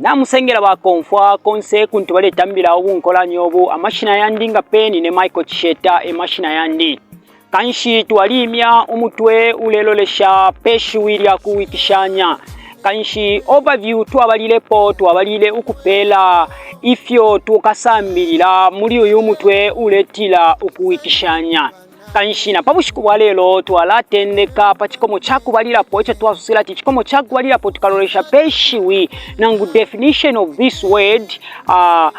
Namusengela bakomfwa konse kuntu baletambila ubunkolanyo ubu amashina yandi nga pe nine Michael Chisheta e mashina yandi. Kanshi twalimya umutwe ulelolesha pe shiwi lya kuwikishanya. Kanshi overview twabalilepo twabalile ukupela ifyo tukasambilila muli uyu mutwe uletila ukuwikishanya. Kanshi na pa bushiku bwa lelo twalatendeka pa cikomo ca kubalilapo ico twasosele ati icikomo ca kubalilapo tukalolesha pe shiwi nangu definition of this word uh,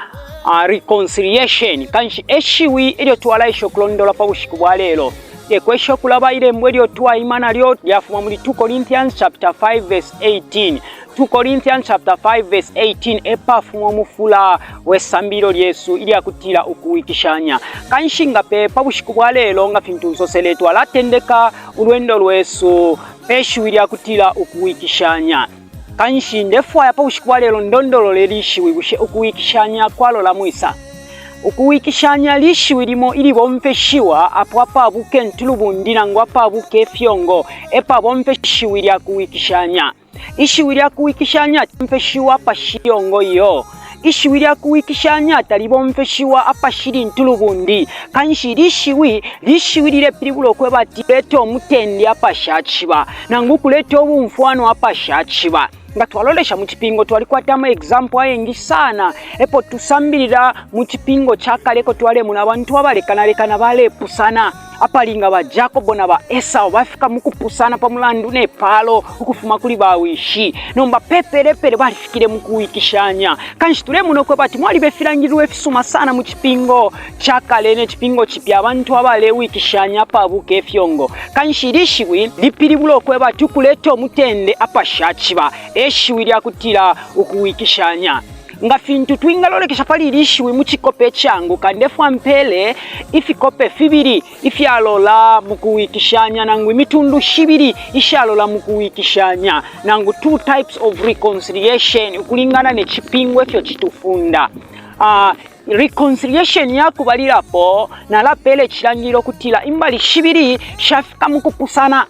uh, reconciliation. Kanshi eshiwi ilyo twalaisha ukulondola pa bushiku bwa lelo tekwesha ukulaba ilembo ilyo twaima nalyo lyafuma muli 2 Corinthians chapter 5 verse 18 2 Corinthians chapter 5 verse 18 epafuma umufula we sambililo lyesu ilya kutila ukuwikishanya. Kanshi nga pe pa bushiku bwa lelo nga fintu nsosele twalatendeka ulwendo lwesu pe shiwi lya kutila ukuwikishanya. Kanshi ndefwaya pa bushiku bwa lelo ndondolole lishiwi bushe ukuwikishanya kwalola mwisa? Ukuwikishanya lishiwi limo ilibomfeshiwa apo apabuke ntulubundi nangu apabuke ifyongo epabomfeshiwi lya kuwikishanya. Ishiwi lya kuwikishanya talibomfeshiwa apashili yongo iyo. Ishiwi lya kuwikishanya talibomfeshiwa apashili ntulubundi. Kanshi ili shiwi lishiwi lilepilibula ukweba ati kuleta umutende apashaciba nangu kuleta ubumfwano apashaciba. Nga twalolesha mu cipingo twalikwata ama example ayengi sana epo tusambilila mu cipingo ca kale eko twalemona abantu abalekanalekana balepusana. Apali nga ba Jacobo na ba Esau bafika mu kupusana pa mulandu ne palo ukufuma kuli ba wishi. Nomba pepele pele balifikile mu kuwikishanya. Kanshi tulemona ukweba ati mwaliba ifilangililo ifisuma sana mu cipingo ca kale ne cipingo cipya abantu abalewikishanya apabuka ifyongo. Kanshi ili shiwi lipilibula ukweba ati ukuleta umutende apashaciba. E shiwi lya kutila ukuwikishanya. Nga fintu twingalolekesha pali ili shiwi mu cikope icaanguka, ndefwa mpele ifikope fibili ifyalola mu kuwikishanya nangu imitundu shibili ishalola mu kuwikishanya nangu two types of reconciliation ukulingana ne cipingo ifyo citufunda. Uh, reconciliation ya kubalilapo nalapela icilangililo ukutila imbali shibili shafika mu kupusana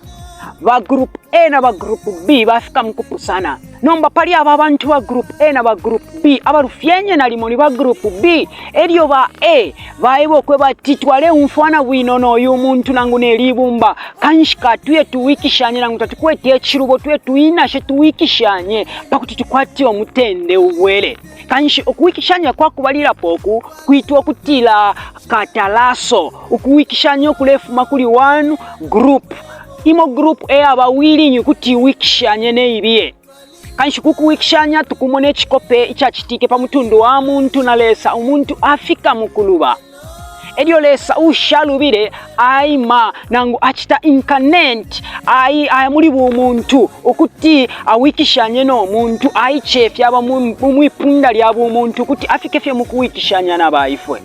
ba group A na ba group B bafika mu kupusana Nomba pali aba bantu ba group A na ba group B abalufyenye nalimo ni ba group B elyo ba A baeba ukweba ati twaleumfwana bwino noyu muntu nangu neli ibumba kanshi katuye tuwikishanye nangu tatukwete icilubo tuye tuinashe tuwikishanye pakuti tukwate umutende ubwele. Kanshi ukuwikishanya kwa kubalilapo uku kwitwa ukutila katalaso, ukuwikishanya ukulefuma kuli one group Imo group eyaba willing ukuti iwikishanye ne ibiye. Kanshi ku kuwikishanya tukumona icikope icacitike pa mutundu wa muntu na Lesa, umuntu afika mu kuluba. Elyo Lesa uushalubile aima nangu acita incarnate ai aya muli bumuntu ukuti awikishanye no muntu aicefya aba mu mwipunda lya bumuntu ukuti afike fye mu kuwikishanya na baifwe.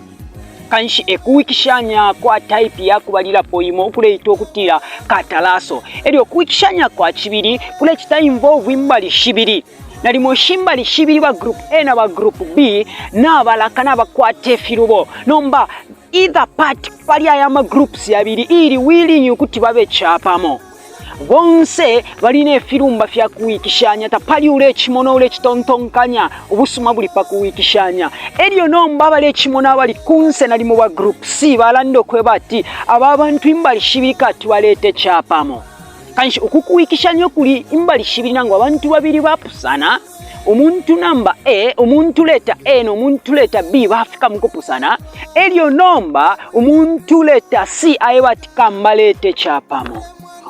Kanshi e kuwikishanya kwa type ya kubalilapo imo ukuleitwa ukutila katalaso. Elyo kuwikishanya kwa cibili kulecita involve imbali shibili. Nalimo shimbali shibili ba group A na ba group B nabalaka nabakwata ifilubo. Nomba either part pali aya ma groups yabili ili willing ukuti babe capamo. Bonse bali ne filumba fya kuwikishanya, tapali ulecimona ulecitontonkanya ubusuma buli pa kuwikishanya. Elyo nomba abalecimona abali kunse nalimo ba group C balanda ukweba ati aba bantu imbali shibili katubalete capamo. Kanshi uku kuwikishanya ukuli imbali shibili nangu abantu babili bapusana, umuntu namba A, umuntu leta A no muntu leta B bafika mukupusana, elyo nomba umuntu leta C aeba ati kambalete capamo.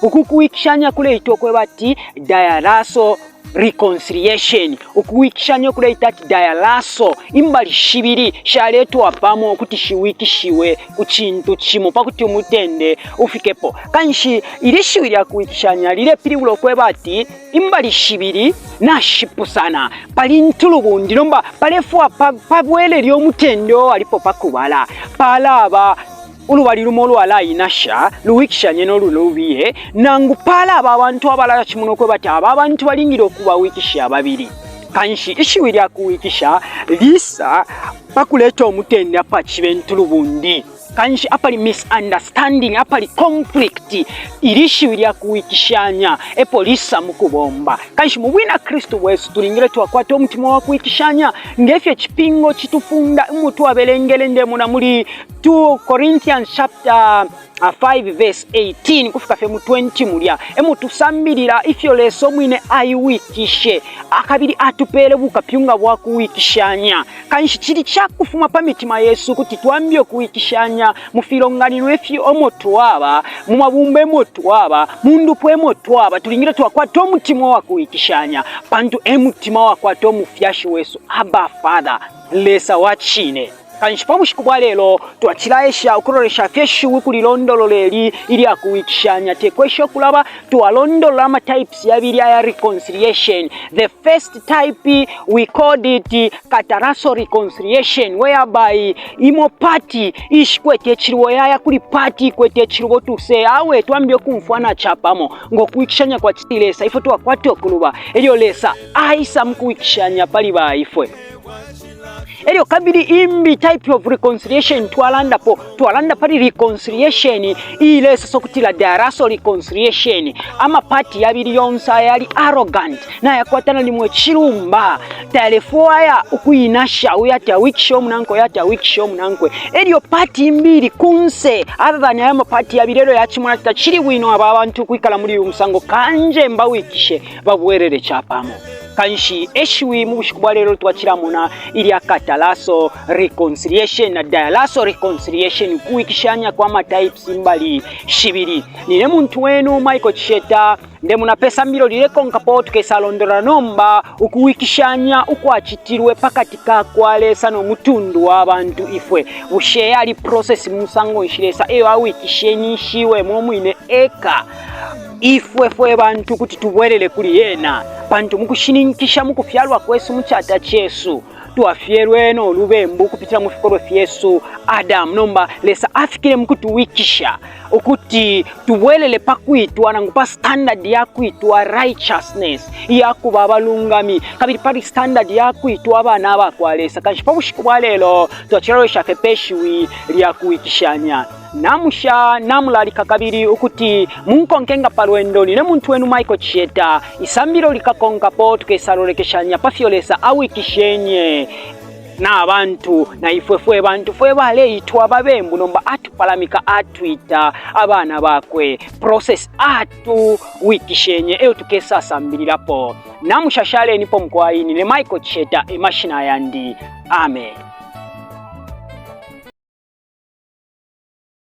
Uku kuwikishanya kuleitwa ukweba ati dialasso reconciliation. Ukuwikishanya ukuleita ati dialasso, imbali shibili shaletwa pamo ukuti shiwikishiwe ku cintu cimo pakuti umutende ufikepo. Kanshi ili shiwi lya kuwikishanya lilepilibula ukweba ati Imbali shibili nashipusana, pali ntulubundi nomba palefwa pabwelele umutende uwalipo pa kubala. Palaba ulubali lumo ulwalainasha luwikishanye no lulubiye, nangu palaba abantu abalacimona ukwebati aba abantu balingile ukubawikisha babili. Kanshi ishiwi lya kuwikisha lisa pa kuleta umutende apacibe ntulubundi. Kanshi apali misunderstanding, apali conflict, ili shiwi lya kuwikishanya epo lisa mu kubomba. Kanshi mu bwina Kristu bwesu tulingile twakwata umutima wa kuwikishanya ngefyo icipingo citufunda umo twabelengele ndemona muli 2 Corinthians chapter 5 verse 18 kufika fye mu 20 mulya emo tusambilila ifyo Lesa umwine aiwikishe akabili atupele bukapyunga bwa kuwikishanya. Kanshi cili cakufuma pa mitima yesu ukuti twambye ukuwikishanya mu filonganino ifyo omo twaba, mu mabumba emo twaba, mu ndupwa emo twaba. Tulingile twakwata umutima wa kuwikishanya, pantu e mutima wakwata umufyashi wesu, Abba Father, Lesa wa cine. Kanshi pa bushiku bwa lelo twacilaesha ukulolesha fye shiwi kulilondolola eli ilya kuwikishanya, te kwesha ukulaba. Twalondolola ama types yabili aya reconciliation. The first type we called it kataraso reconciliation, whereby imo party ishikwete icilubo yaya kuli party ikwete icilubo to say awe twambi ukumfwana chapamo ngo kuwikishanya kwa Lesa, ifwe twakwata ukuluba, elyo Lesa aisa mu kuwikishanya pali ba ifwe. Elyo kabili imbi type of reconciliation twalandapo, twalanda pali reconciliation iilesosa ukutila diaraso reconciliation, amapati yabili yonse ayali arrogant nayakwatana limo icilumba, tayalefwaya ukuinasha, uyo ati awikishe omunankwe, uyo ati awikishe omunankwe. Elyo pati imbi ili kunse other than aya mapati yabili, elyo yacimona ati tacili bwino aba bantu ukwikala muli uyu musango, kanje mbawikishe babwerere chapamo. Kanshi eshiwi mu bushiku bwa lelo twacilamona ilya katalaso reconciliation na dialaso reconciliation, kuwikishanya kwa ma types imbali shibili. Nine muntu wenu Michael Chisheta, ndemona pe sambilo lilekonkapo tukesalondola nomba ukuwikishanya ukwacitilwe pakati ka kwa Lesa no mutundu wa bantu ifwe. Bushe yali process mu musango nshi Lesa eyo awikishenishiwe mo mwine eka ifwe fwe bantu kuti tubwelele kuli ena, pantu mukushininkisha mukufyalwa kwesu mu cata cesu twafyelwe no lubembu ukupitila mu fikolwe fyesu Adamu. Nomba Lesa afikile mukutuwikisha ukuti tubwelele pa kwitwa nangu pa standard ya kwitwa righteousness, iya kuba abalungami, kabili pali standard ya kwitwa abana aba kwa Lesa. Kanshi pa bushiku bwa lelo twacilolesha fye pe shiwi lya kuwikishanya. Namusha namulalika kabili ukuti munkonke nga pa lwendo. Nine muntu wenu Michael Chisheta. Isambilo likakonkapo tukesalolekeshanya pa fyo Lesa awikishenye na bantu, na ifwe fwe bantu fwe baleitwa ababembu, nomba atupalamika, atwita abana bakwe. Process atuwikishenye eyo tukesasambililapo. Namusha shalenipo mukwai. Nine Michael Chisheta, emashina yandi. Amen.